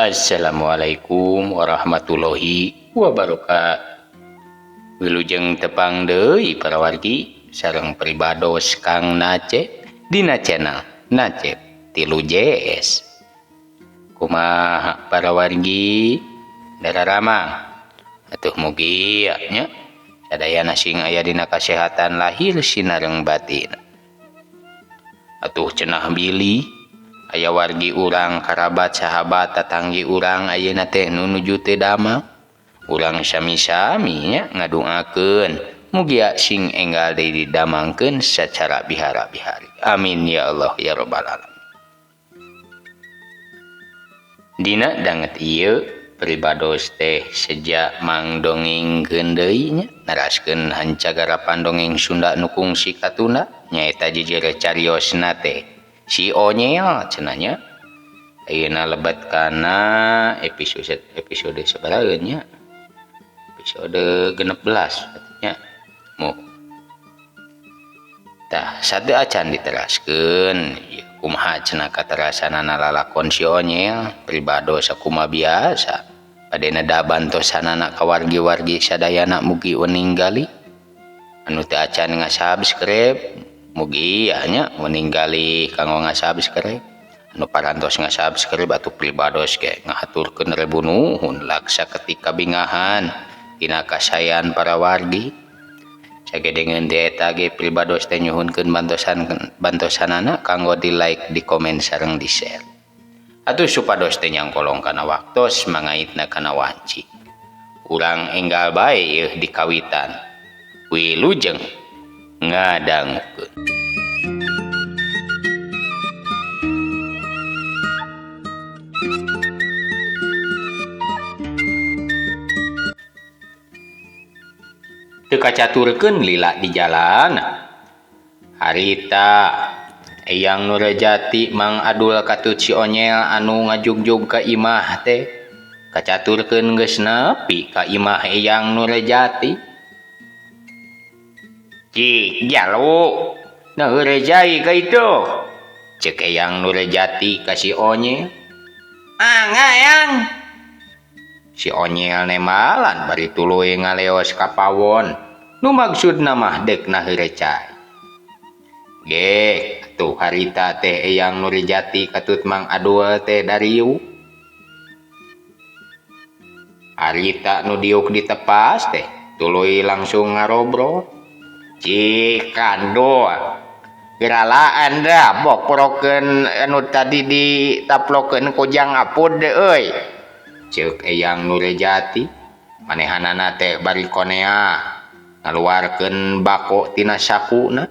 Assalamualaikum warahmatullahi wabarakatuh. Wilujeng tepang deui para wargi sareng pribados Kang Nacep dina channel Nacep 3 JS. Kumaha para wargi dararamang atuh mugi nya sadayana sing aya dina kasehatan lahir sinareng batin. Atuh cenah bilih aya wargi urang karabat sahabat tatanggi urang ayeuna teh nu nuju teu damang. Urang sami-sami nya ngadoakeun mugia sing enggal deui didamangkeun sacara bihara-bihari. Amin ya Allah ya rabbal alamin. Dina danget ieu pribados teh seja mangdongengkeun deui nya naraskeun hancagarapan dongeng Sunda nu kungsi katunda nyaeta jejer cariosna teh si Onyel cenah nya. Ayeuna lebet kana episode sabaraha nya? Episode 16 nya. Mu tah satu acan diteraskeun ieu kumaha cenah katerasanana lalakon si Onyel pribados sakumaha biasa bade neda bantosanana ka wargi-wargi sadayana mugi weninggali anu teu acan ngasubscribe mugi nya weninggali kanggo ngasubscribe anu parantos ngasubscribe atuh pribados ge ngahaturkeun rebu nuhun laksa ketika bingahan dina kasayan para wargi. Sagedengeun teh eta ge pribados teh nyuhunkeun bantosanana kanggo di like, di komen sareng di share. Atuh supados teh nyangkolong kana waktos mangaitna kana wanci. Urang enggal bae yeuh di kawitan. Wilujeng ngadangukeun. Teu kacaturkeun lila di jalan. Harita Eyang Nurjati Mang Adul katut si Onyel anu ngajugjug ka imah teh kacaturkeun geus nepi ka imah Eyang Nurjati. Cik jalu naheurejai ka itu cek Eyang Nurjati ka si Onyel. Mangga Eyang. Si Onyel nemalan bari tuluy ngaleos ka pawon nu maksudna mah deuk naheurejai. Gek atuh harita teh Eyang Nurjati katut Mang Adul teh dariu. Harita nu diuk ditepas teh tuluy langsung ngarobrol. Cik kandol geralaan dah bokprokeun anu tadi ditaplokeun ku Jang Apud euy. Ceuk Eyang Nurjati manehanana teh bari konea ngaluarkeun bako tina sakuna.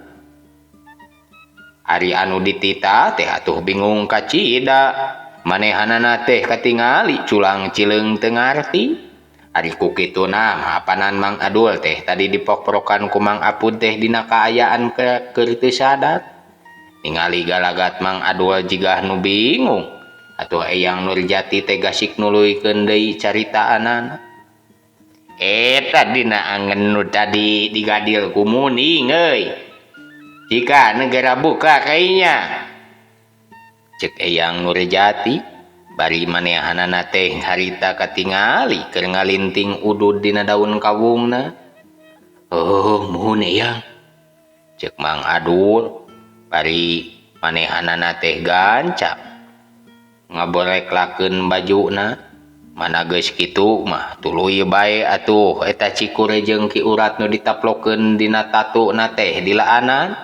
Ari anu ditita teh atuh bingung kacida manehanana teh katingali culang cileung teu ngarti. Ari ku kituna apanan Mang Adul teh tadi dipokprokan ku Mang Apud teh dina kaayaan keur teu sadar. Ningali galagat Mang Adul jigah nu bingung. Atuh Eyang Nurjati teh gasik nuluykeun deui caritaanana. Eta dina angen nu tadi digadil ku Muning euy. Jika negara buka kayaknya. Cek Eyang Nurjati bari manehanana teh harita katingali keur ngalinting udud dina daun kawungna. Oh, muhun Eyang. Cek Mang Adul bari manehanana teh gancang ngaboreklakeun bajuna. Mana geus kitu mah tuluy bae atuh eta cikure jeung ki urat nu ditaplokeun dina tatuna teh dilaanan.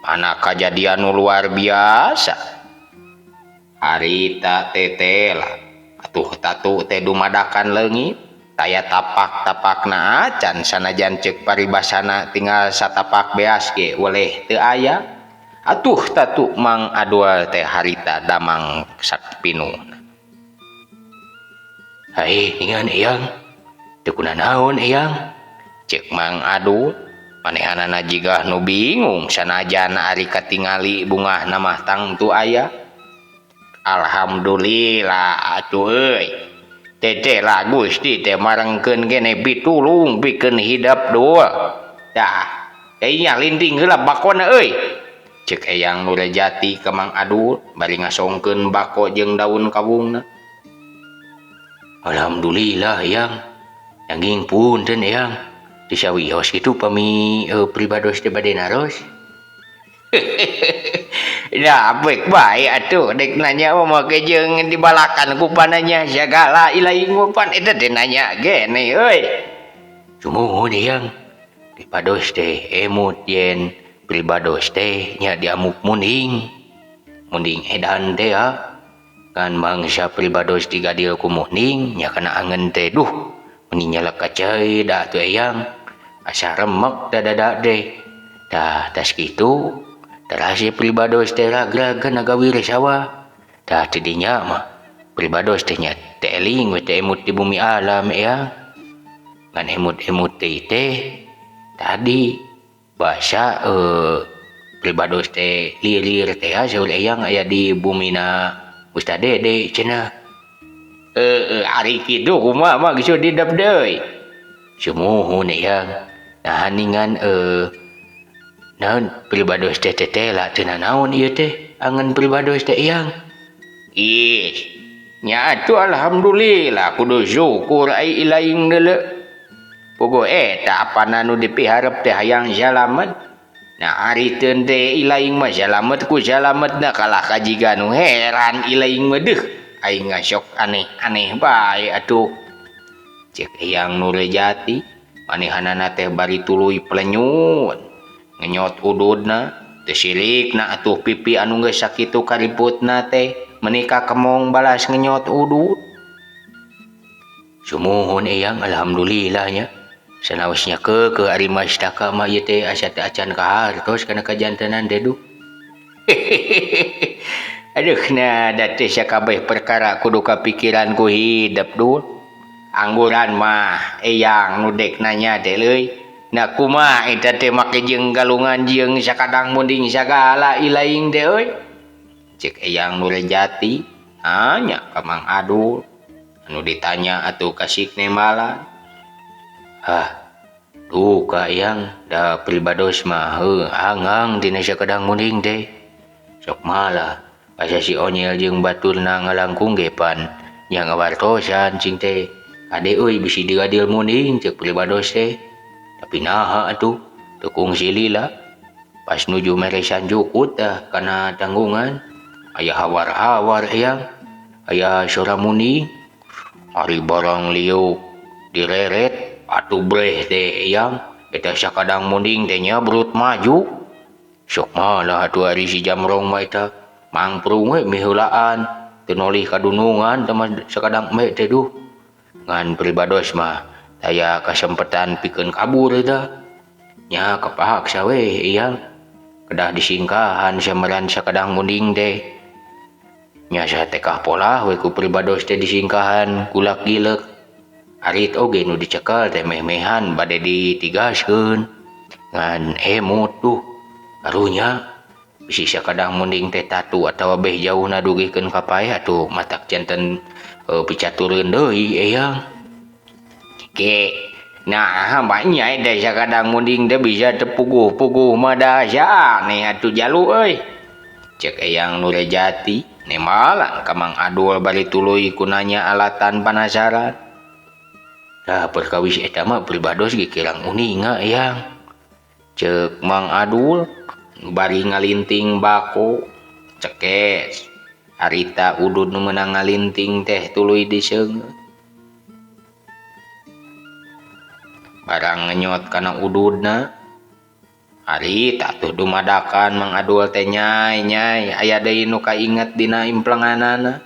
Mana kajadian nu luar biasa. Harita tetela atuh tatu teh dumadakan leungit taya tapak-tapakna acan sanajan ceuk paribasana tinggal satapak beas ge weleh teu aya. Atuh tatu Mang Adul teh harita damang sapinuhna. Hai ningan Eyang teu kunanaon Eyang ceuk Mang Adul manehanana jigah nu bingung sanajan ari katingali bungahna mah tangtu aya. Alhamdulillah atuh euy. Teteh lah Gusti teh marengkeun kene pitulung pikeun hidep dul. Tah kayaknya linting heula bakona euy. Cek Eyang Nurjati ka Mang Adul bari ngasongkeun bako jeung daun kawungna. Alhamdulillah yang nanging punten yang teu sawios kitu pami pribados teh bade naros. Nah, baik bae atuh dek nanya mah make jeung dibalakan ku pananya sagala ilaing mah pan eta teh nanya gene euy. Sumuhun yang pribados teh emut yen pribados teh nya diamuk munding. Munding edan teh ya. Kan mangsa pribados digadil ku munding nya kana angen teh duh meni nyelek ka cai da atuh eyang asa remek da dada teh. Tah tas kitu terasi pribados teh ragrag kana gawir sawah. Tah ti dinya mah pribados teh nya teh eling we teh emut di bumi alam eyang. Ngan emut-emut teh teh tadi basa pribados teh lilir teh saur eyang aya di bumina Ustad Dede cenah. Ari kitu kumaha mah geus didep deui. Sumuhun eyang. Nah haningan naon pribados teh tetela teu nanaon ieu teh angan pribados teh eyang. Ih, nya atuh alhamdulillah kudu syukur ai ilaing deuleu. Puguh eta apana nu dipiharep teh hayang salamet. Nah ari teu teh ilaing mah salamet ku salametna kalah ka jiga nu heran ilaing mah deuh. Aing ngasok aneh-aneh bae atuh. Cek eyang Nurjati manehanana teh bari tuluy pelenyut. Ngenyot ududna teu silikna atuh pipi anu geus sakitu kariputna teh meuni kemong balas ngenyot udud. Sumuhun eyang alhamdulillah nya. Sanaosnya keukeuh ari mastaka mah ieu teh asa teu acan kahartos kana kajantenan teh duh. Aduh nah da teh sakabeh perkara kudu kapikiran ku hidep duh. Angguran mah eyang nu dek nanya teh leuy. Nah kumaha eta teh make jeung galungan jeung sakadang munding sagala ilaing teh euy. Cek eyang Nurjati nanya ka Mang Adul anu ditanya atuh kasik nembalan. Ah, duka eyang da pribados mah heuh angang dina sakadang munding teh. Sok malah asa si Onyel jeung baturna ngalangkung ge pan nya ngawartosan cing teh. Kade euy bisi digadil munding cek pribados teh. Tapi naha atuh teu kungsi lila. Pas nuju meresan jukut dah kana tanggungan aya hawar-hawar eyang aya sora munding ari barang liuk direret atuh breh teh eyang eta sakadang munding teh nya berut maju. Sok malah atuh ari si Jamrong mah eta mangprung we miheulaan teu nolih kadunungan teh mah sakadang me teh duh. Ngan pribados mah aya kasempetan pikeun kabur eta nya kapaksa we eyang kedah disingkahan sameran sakadang munding teh. Nya satekah polah we ku pribados teh disingkahan gulak gilek. Arit oge nu dicekel teh meh-mehan bade ditigaskeun. Ngan emut duh karunya bisi sakadang munding teh tatu atawa beh jauhna dugikeun ka paeh atuh matak janten picatureun deui eyang. Ke nah banyak teh sakadang munding teh bisa tepuguh-puguh mah da asa aneh atuh jalu euy. Cek eyang Nurjati nembalan ka Mang Adul bari tuluy ku nanya alatan panasaran. Tah perkawis eta mah pribados ge kirang uninga eyang. Cek Mang Adul bari ngalinting bako cekes harita udud nu meunang ngalinting teh tuluy diseungeut. Barang ngenyot kana ududna harita tuh dumadakan Mang Adul teh nyai nyai aya deui nu kainget dina implenganana.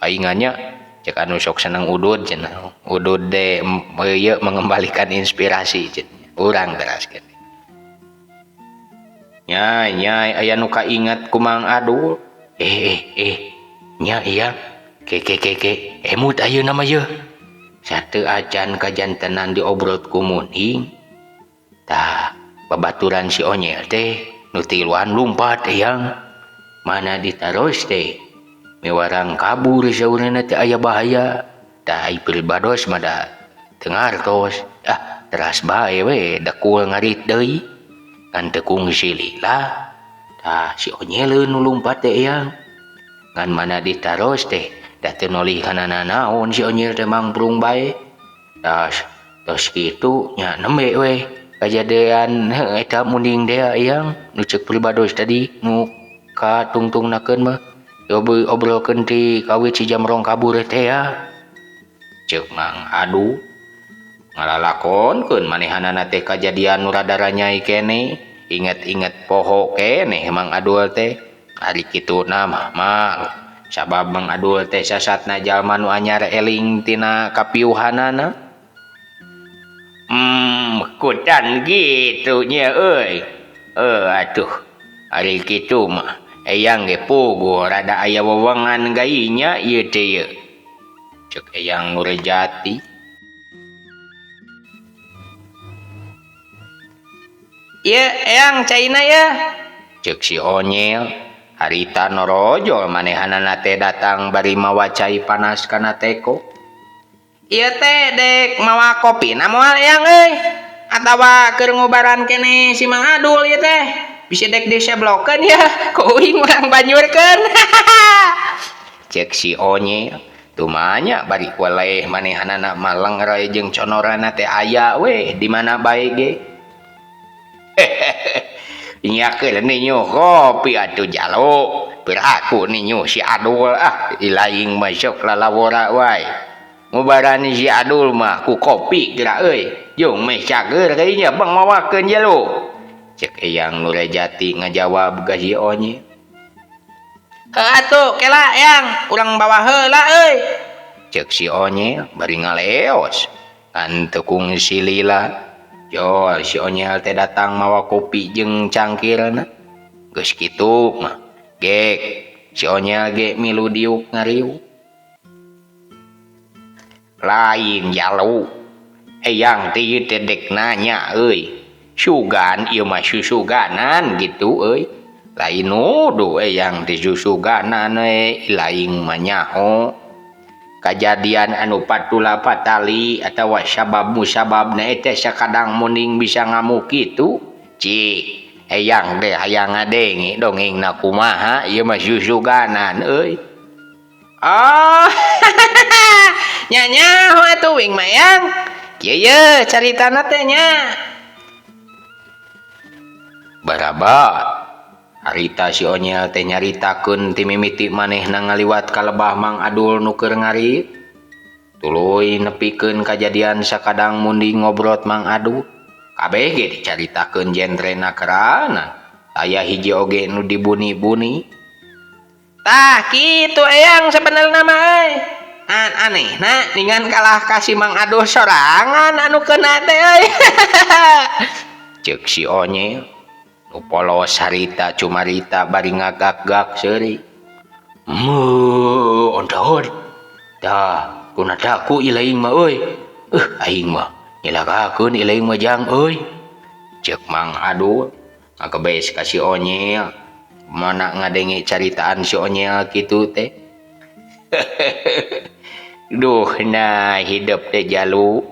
Paingannya cek anu sok seneng udud cenah. Udud teh ieu mengembalikan inspirasi cenah. Urang teraskeun. Nyai nyai aya nu kainget ku Mang Adul. Nya iya ke ke ke ke emut ayeuna mah yeuh. Sateu acan kajantenan diobrot ku munding. Tah babaturan si Onyel teh nu tiluan lumpat eyang. Mana ditaros teh miwarang kabur saurna teh aya bahaya. Tah ai pribados mah da teu ngartos. Ah teras bae we dekul ngarit deui. Ngan teu kungsi lila. Tah si Onyel nu lumpat teh eyang. Ngan mana ditaros teh Da teu nolih kana nanaon si Onyil teh mangprung bae. Tas tos kitu nya nembe we kajadian eta munding teh Eyang nu ceuk pribados tadi nu katungtungnakeun mah diobrolkeun ti kawit si Jamrong kabur teh ya. Ceuk Mang Adu ngalalakonkeun manehanana teh kajadian nu rada ranyai keneh inget-inget poho keneh Mang Adul teh ari kituna mah malu sabab Mang Adul teh sasatna jalma nu anyar eling tina kapiuhanana. Kutan kitu nya euy. Atuh ari kitu mah Eyang ge puguh rada aya wewengan gainya ieu teh yeuh. Ceuk Eyang Nurjati. Ieu Eyang caina yeuh. Ceuk si Onyel. Harita norojol manehanana teh datang bari mawa cai panas kana teko. Ieu teh dek mawa kopina moal Eyang euy. Atawa keur ngubaran keneh si Mang Adul ieu teh. Bisi dek diseblokeun yeuh ku uing urang banjurkeun. Ceuk si Onyel. Tumanya bari weleh manehanana mah lengre jeung conorana teh aya we di mana bae ge. Nya keur ninyu kopi atuh jalo. Piraku ninyu si Adul ah ilaing mah sok lalawora wae. Ngubaran si Adul mah ku kopi geura euy. Jeung meh cager kayanya bang mawakeun jalo. Ceuk Eyang Nurjati ngajawab ka si Onyil. Heuh atuh kela Eyang, urang bawa heula euy. Ceuk si Onyil bari ngaleos. Kan teu kungsi lila. Jol si Onyil teh datang mawa kopi jeung cangkirna. Geus kitu mah gek si Onyil ge milu diuk ngariuk. Lain jalu. Eyang teh ieu teh dek nanya euy. Sugan ieu mah susuganan gitu euy. Lain nuduh Eyang teh susuganan we lain mah nyaho. Kajadian anu patula patali atawa sabab musababna eta sakadang munding bisa ngamuk kitu. Cik Eyang teh hayang ngadenge dongengna kumaha ieu mah susuganan euy. Oh. Nya nyaho atuh wing mah Eyang. Kieu ye caritana teh nya. Barabat harita si Onyel teh nyaritakeun ti mimiti manehna ngaliwat ka lebah Mang Adul nu keur ngariuk. Tuluy nepikeun kajadian sakadang munding ngobrot Mang Adul. Kabeh ge dicaritakeun jentrena kerana aya hiji oge nu dibuni-buni. Tah kitu Eyang sabenerna mah euy. An anehna ningan kalah ka si Mang Adul sorangan anu keuna teh euy. Ceuk si Onyel. Nu polos harita cumarita bari ngagak-gak seuri. Meuh ontaon. Tah kuna daku ilaing mah euy. Aing mah nyilakakeun ilaing mah jang euy. Ceuk Mang Adul ngagebes ka si Onyel. Mana ngadenge caritaan si Onyel kitu teh. Duh nah hidup teh jalu.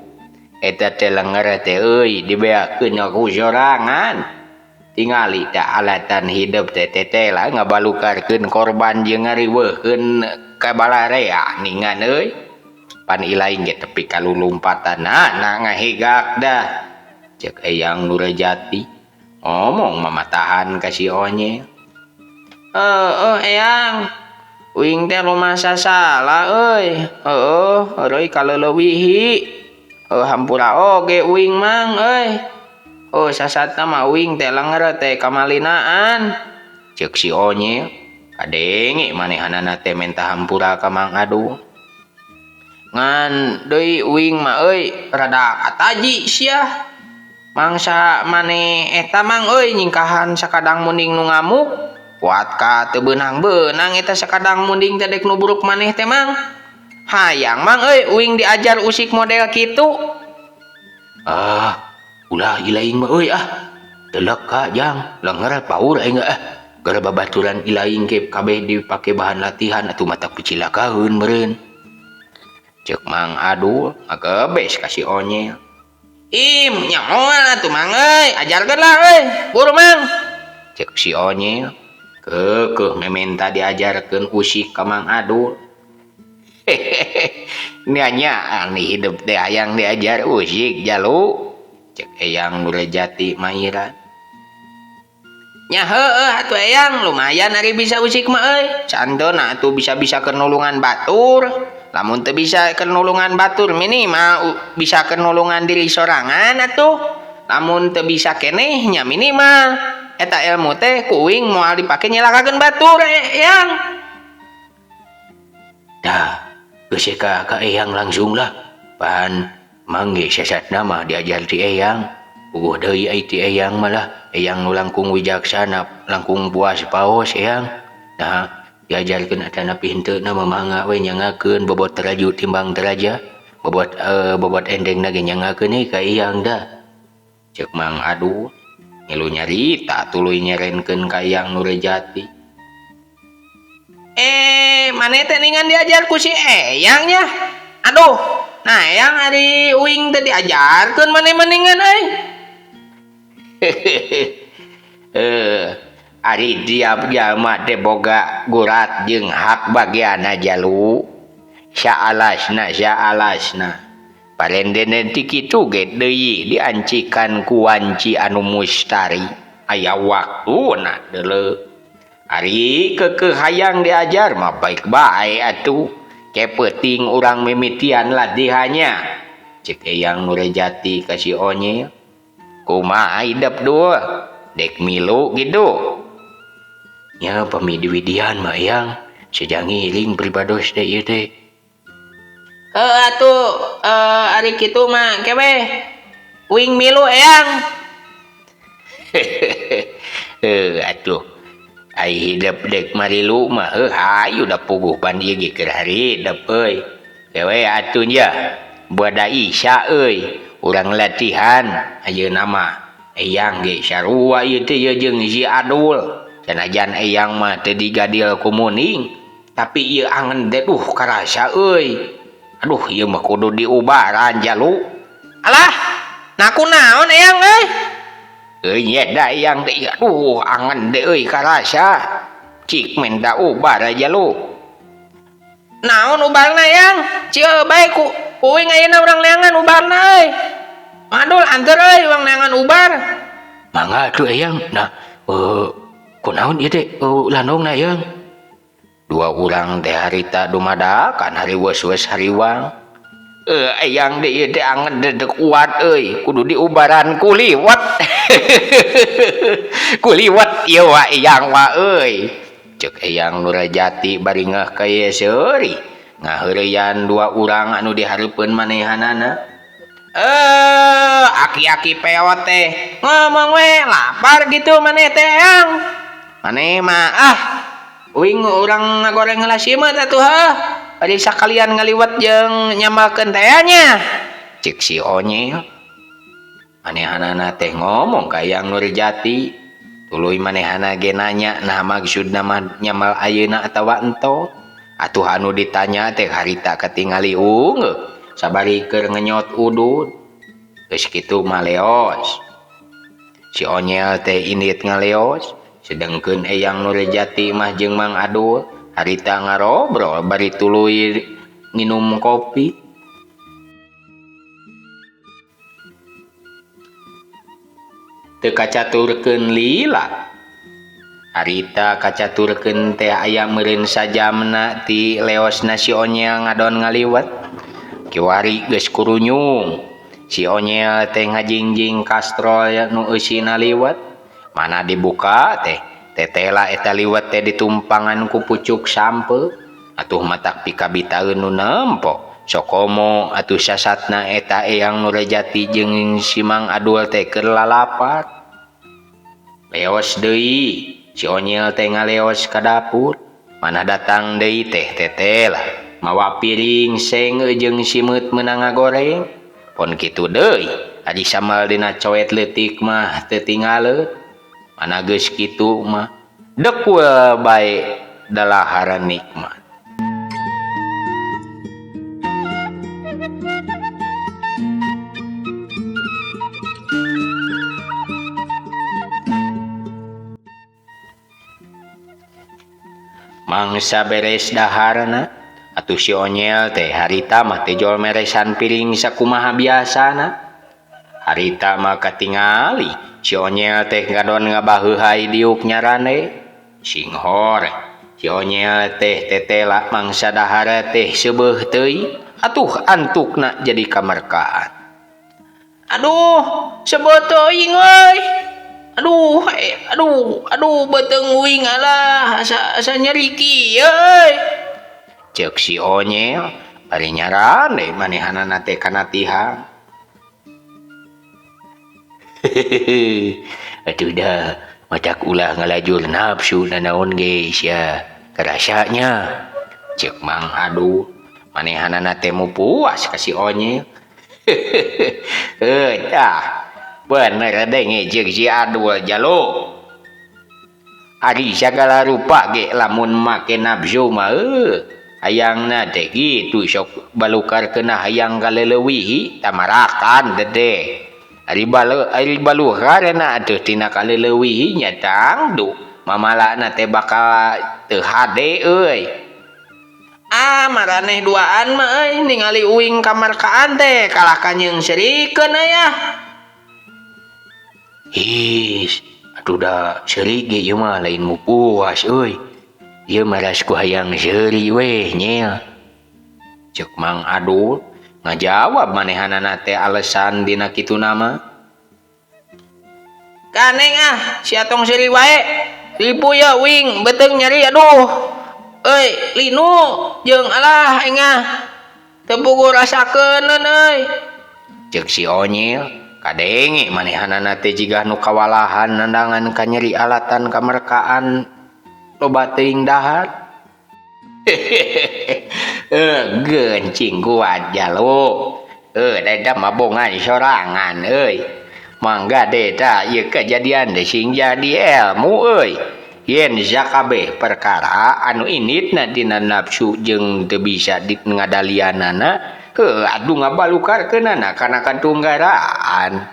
Eta teh lenger teh euy dibeakeun ku sorangan. Tingali teh alatan hidup teh teteh lah ngabalukarkeun korban jeung ngariweuhkeun ka balarea ningan euy. Pan ilaing ge tepi ka lulumpatanana ngahegak dah. Ceuk Eyang Nurjati ngomong mamatahan ka si Onyel. Heueuh Eyang, uing teh rumasa salah euy. Heueuh, heureuy kaleulewihi. Heuh hampura oge uing mang euy. Oh sasatna mah uing teh lenger teh kamalinaan. Ceuk si Onyel kadenge manehanana teh menta hampura ka Mang Adul. Ngan deui uing mah euy rada kataji sia. Mangsa maneh eta mang euy nyingkahan sakadang munding nu ngamuk. Kuat ka teu beunang-beunang eta sakadang munding teh dek nubruk maneh teh mang. Hayang mang euy uing diajar usik model kitu. Ah ulah ilaing mah euy ah. Telek ka jang lenger paur aing ah. Gara babaturan ilaing ge kabeh dipake bahan latihan atuh matak picilakaeun meureun. Ceuk Mang Adul ngagebes ka si Onyel. Im nya moal atuh mang euy, ajarkeun lah euy, buru mang. Ceuk si Onyel kekeuh mementa diajarkeun usik ka Mang Adul. Nanya nih hidup teh hayang diajar usik jalu cek Eyang Nurjati mairan. Nya heueuh atuh Eyang lumayan ari bisa usik mah euy. Santona atuh bisa-bisa keur nulungan batur. Lamun teu bisa keur nulungan batur minimal bisa keur nulungan diri sorangan atuh. Lamun teu bisa keneh nya minimal eta ilmu teh ku uing moal dipake nyelakakeun batur Eyang. Dah geus ka Eyang langsung lah. Pan mangge sasatna mah diajar ti Eyang. Puguh deui ai ti Eyang malah Eyang nu langkung wijaksana langkung puas paos Eyang. Nah diajarkeun atanapi henteu na mah mangga we nyangakeun bobot teraju timbang teraja bobot bobot endengna ge nyangakeun ka Eyang dah. Cek Mang Adul ngilu nyarita tuluy nyerenkeun ka Eyang Nurjati. Maneh teh ningan diajar ku si Eyang nya. Aduh, nah Eyang ari uing teh diajarkeun maneh mendingan euy. Ari tiap jalma teh boga gurat jeung hak bagianna jalu. Saalasna saalasna. Parendene ti kitu ge deui diancikan ku wanci anu mustari. Aya waktuna deuleu. Ari keukeuh hayang diajar mah baik bae atuh. Kepeuting urang mimitian latihannya. Cek Eyang Nurjati ka si Onyel. Kumaha hidep dul? Dek milu gitu. Nya pami diwidian mah Eyang seja ngiring pribados teh ieu teh. Heuh atuh ari kitu mah kewe uing milu Eyang. Heuh atuh ai hidep dek marilu mah heuh hayu da puguh pan ieu ge keur haridep euy. Kewe atuh nya bada Isya euy. Urang latihan ayeuna mah Eyang ge sarua ieu teh ieu jeung si Adul. Sanajan Eyang mah teu digadil ku muning tapi ieu angen teh duh karasa euy. Aduh ieu mah kudu diubaran jalu. Alah, nah kunaon Eyang euy? Euy nya da Eyang teh aduh angen teh euy karasa. Cik menta ubar jalu. Naon ubarna Eyang? Cieu bae ku uing ayeuna urang neangan ubarna euy. Madul anteur euy urang neangan ubar. Mangga atuh Eyang. Nah, kunaon ieu teh landongna Eyang? Dua urang teh harita dumadakan hariweus-weus hariwang. Eyang teh ieu teh angen teh kuat euy, kudu diubaran kuliwet. Kuliwet ieu wa Eyang wa euy. Cek Eyang Nurjati bari ngeuh ka ieu seuri. Ngaheureyan dua urang anu dihareupeun manehanana. Aki-aki peot teh ngomong we lapar gitu maneh teh Eyang. Maneh mah ah uing urang ngagoreng heula simeut atuh heuh. Bari sakalian ngaliwet jeung nyamalkeun teh nya. Cek si Onyel. Manehanana teh ngomong ka Eyang Nurjati. Tuluy manehana ge nanya nah maksudna mah nyamal ayeuna atawa entong. Atuh anu ditanya teh harita katingali unggeuh sabari keur ngenyot udud. Geus kitu mah leos. Si Onyel teh indit ngaleos, sedengkeun Eyang Nurjati mah jeung Mang Adul harita ngarobrol bari tuluy nginum kopi. Teu kacaturkeun lila. Harita kacaturkeun teh aya meureun sajamna ti leosna si Onyel ngadon ngaliwet. Kiwari geus kurunyung. Si Onyel teh ngajingjing kastrol nu eusina liwet. Mana dibuka teh tetela eta liwet teh ditumpangan ku pucuk sampe. Atuh matak pikabitaeun nu nempo. Sokomo atuh sasatna eta Eyang Nurjati jeung si Mang Adul teh keur lalapat. Leos deui si Onyel teh ngaleos ka dapur. Mana datang deui teh tetela mawa piring seng jeung simeut meunang ngagoreng. Pon kitu deui ari samal dina coet leutik mah teu tingaleut. Mana geus kitu mah dekul bae dalaharan nikmat. Mangsa beres daharna Atuh si Onyel teh harita mah teh jol meresan piring sakumaha biasana. Harita mah katingali si Onyel teh ngadon ngabaheuhay diuk nyarande. Singhor si Onyel teh tetela mangsa dahar teh seubeuh teuing atuh antukna jadi kamerkaan. Aduh, seubeuh teuing euy. Aduh, aduh, aduh beuteung uing alah asa nyeri kieu euy. Ceuk si Onyel bari nyarande manehanana teh kana tihang. Hehehe, atuh dah matak ulah ngalajur nafsu nanaon ge sia karasanya. Ceuk Mang Adu manehanana teh mu puas ka si Onyel. Hehehe, heuh tah. Bener denge jeung si Adul jalo. Ari sagala rupa ge lamun make nafsu mah hayangna teh kitu sok balukarkeun hayang kaleleuwihi tamarakan teh. Ari balukarna atuh tina kaleleuwihi nya tangdu mamalana teh bakal teu hade euy. Ah maraneh duaan mah euy ningali uing kamarkaan teh kalah ka nyeungseurikeun euy ah. His, atuh da seuri ge ieu mah lain mu puas euy. Ieu mah ras ku hayang seuri weh nyel. Ceuk Mang Adul ngajawab manehanana teh alesan dina kituna mah. Kaneng ah, sia tong seuri wae. Ribu ya uing beuteung nyeri aduh. Euy, linu jeung alah engah. Teu puguh rasakeun euy. Ceuk si Onyel kadenge manehanana teh jiga nu kawalahan nandangan ka nyeri alatan kamerkaan loba teuing dahar. Hehehe, gencing kuat jalo. Da mabongan sorangan euy. Mangga deta ieu kejadian teh sing jadi ilmu euy. Yen sakabeh perkara anu inditna dina nafsu jeung teu bisa di ngadalianana heuh atuh ngabalukarkeunana kana katunggaraan.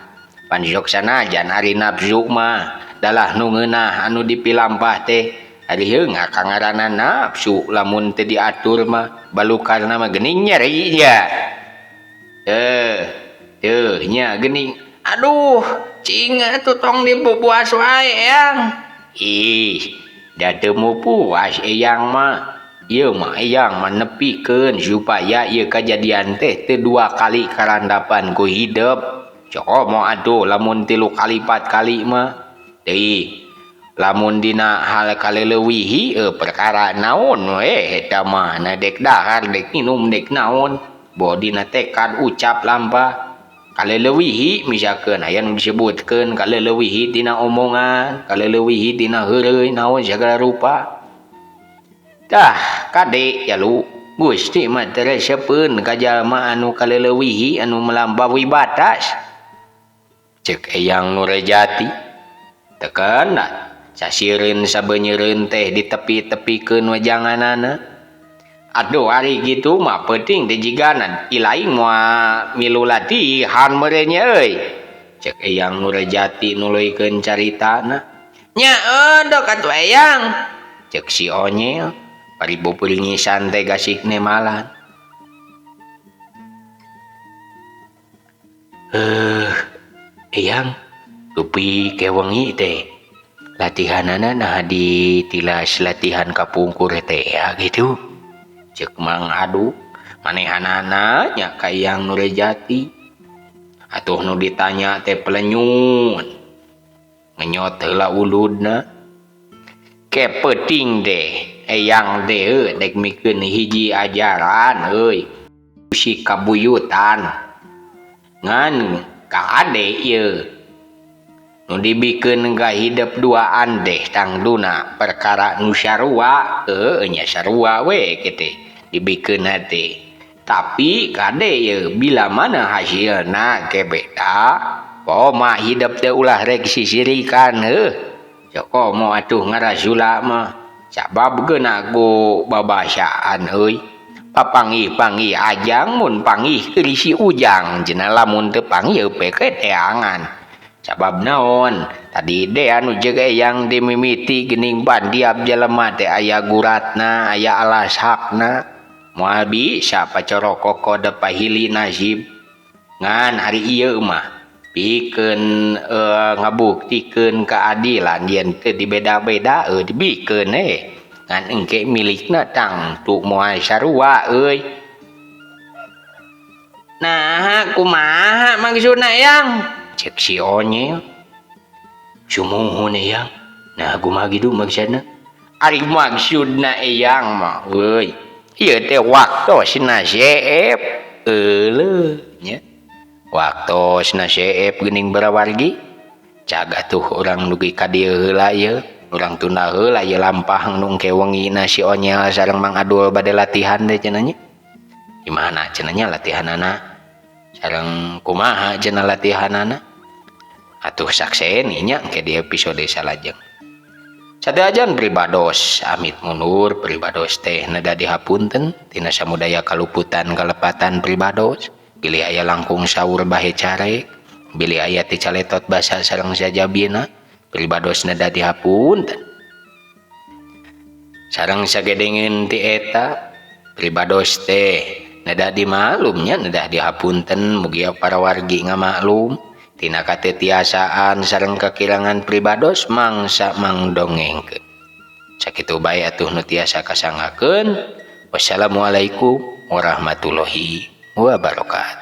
Pan sok sanajan ari nafsu mah dalah nu ngeunah anu dipilampah teh ari heuh ngaranna nafsu lamun teu diatur mah balukarna mah geuning nyeri nya. Teuh nya geuning. Aduh, cing atuh tong dipupuas wae eyang. Ih, da teu mupuas eyang mah. Ieu mah eyang mah nepikeun supaya ieu kajadian teh teu dua kali karandapan ku hidep. Komo atuh lamun 3 kali 4 kali mah. Deui lamun dina hal kaleleuwihi perkara naon we eta mah na dek dahar dek minum dek naon. Boh dina tekad ucap lampah kaleleuwihi misalkeun aya nu disebutkeun kaleleuwihi dina omongan, kaleleuwihi dina heureuy naon sagala rupa. Tah kade jalu Gusti mah teu resepeun ka jalma anu kaleleuwihi anu melampaui batas. Ceuk Eyang Nurjati tekena sasieureun sabeunyereun teh ditepi-tepikeun wejanganana. Aduh ari kitu mah peuting teh jigana ilaing moal milu latihan meureun nya euy. Ceuk Eyang Nurjati nuluykeun caritana. Nya eudok atuh Eyang. Ceuk si Onyel bari beupeungisan teh gasik nemalan. Eyang dupi ke wengi teh latihanana naha ditilas latihan kapungkur teh ya gitu. Ceuk Mang Adu manehanana nya ka Eyang Nurjati. Atuh nu ditanya teh pelenyun ngenyot heula uludna. Ke peuting teh Eyang teh dek mikeun hiji ajaran euy si kabuyutan ngan kaade ieu nu dibikeun ka hidep duaan teh tangduna perkara nu sarua heuh nya sarua we kitu dibikeun teh. Tapi kade ieu bila mana hasilna ke beda komo hidep teh ulah rek sisirikan heuh komo atuh ngarasula mah sabab geuna ku babasaan euy. Papanggih-panggih ajang mun panggih keur si ujang cenah lamun teu panggih peke teangan. Sabab naon tadi de anu jeung Eyang dimimiti geuning bandiab jelema teh aya guratna aya alas hakna. Moal bisa pacorokok kode pahili nasib. Ngan ari ieu mah pikeun ngabuktikeun keadilan yen teu dibeda-beda dibikeun ngan engke milikna tangtu moal sarua euy. Nah, kumaha maksudna Yang? Cek si Onyel. Sumuhun Eyang. Nah, kumaha kitu maksudna? Ari maksudna Eyang mah euy. Ieu teh waktosna seep. Euleuh nya. Waktosna seep geuning barawargi. Cag atuh urang dugi ka dieu heula ieu. Urang tunda heula ieu lampah nu engke wengina si Onyel sareng Mang Adul bade latihan teh cenah nya. Di mana cenah nya latihanana? Sareng kumaha cenah latihanana? Atuh sakseni nya engke di episode salajeng. Sadajan pribados amit mundur, pribados teh neda dihapunten tina samudaya kaluputan kalepatan pribados, bilih aya langkung saur bahe carek, bilih aya ti caletot basa sareng sajabina, pribados neda dihapunten. Sareng sagedengeun ti eta pribados teh neda dimaklum nya, neda dihapunten, mugia para wargi ngamaklum tina katetiasaan sareng kakirangan pribados mangsa mangdongengkeun. Sakitu bae atuh nu tiasa kasanggakeun. Wassalamualaikum warahmatullahi wabarakatuh.